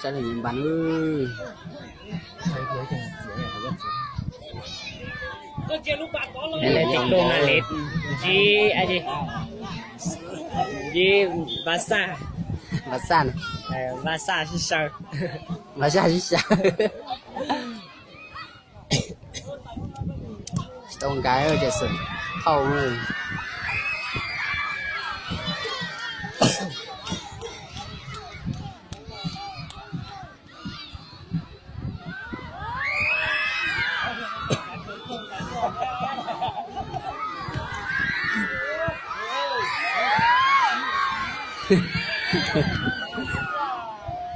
Tsav leej npam. Atletico Madrid ntsib, ntsib Barca. Barca, Barca sib sau. Barca sib sau. Tsis tau nkav ces xum thauj.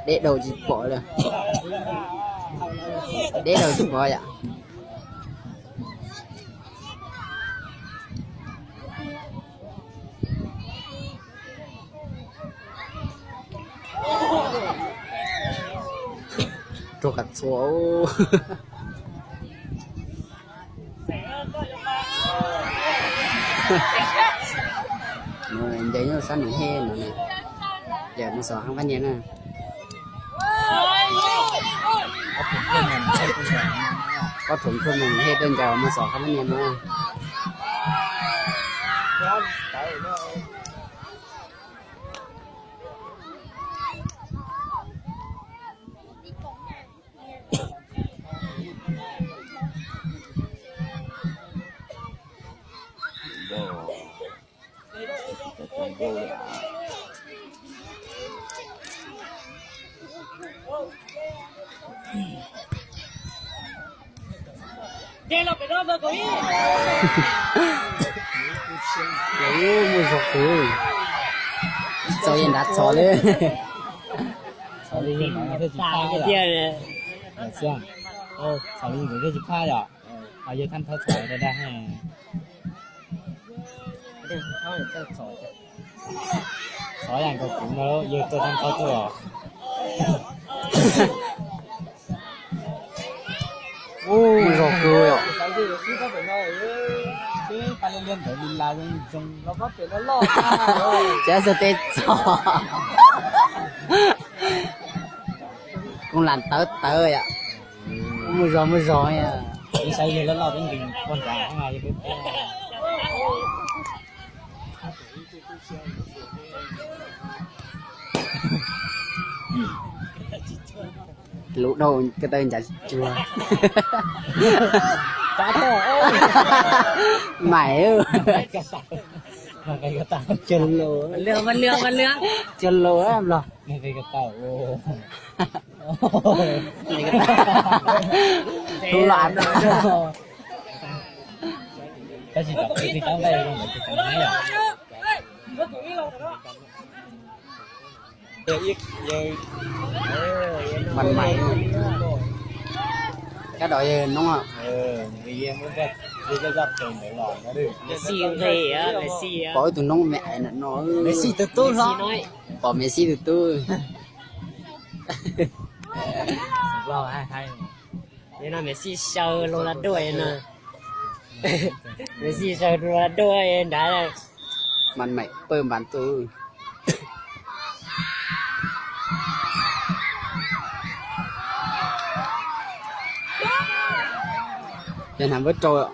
Deb daus tsis pom li. Deb daus tsis pom yom. Rau qab txhua. Nws nce nyob sab nws he no ne. Yog mus xov hab pab niag na. Ob tug nws he dej ncaws mus xov hab pab niag no. Muaj zog kawg. Tsis txaus yeej nrad txhov li. Txhov li yog no thiaj tsis phaj yom. Txhov li nkawd thiaj tsis phaj yom. Ho yawg Thab Thaub txhov dag dag. Txhov yam nkaus kuv no, yawg tuaj Thab Thaub tuaj os. Muaj zog kawg yom. Ces xav teb txog. Kuv lam tawv tawv yom. Muaj zog muaj zog. Lub dhau ko taw ncav tsis cuag. Maim. Cog lus, cog lus los. Tus lam. Mas maim. Kab dov yawg noob. Pom ib tug noob me ais no. Pom Messi tus tub. Messi saw Ronaldo no. Messi saw Ronaldo nrad. Mas maim pawg npas tus. Yog hnav npawb rau.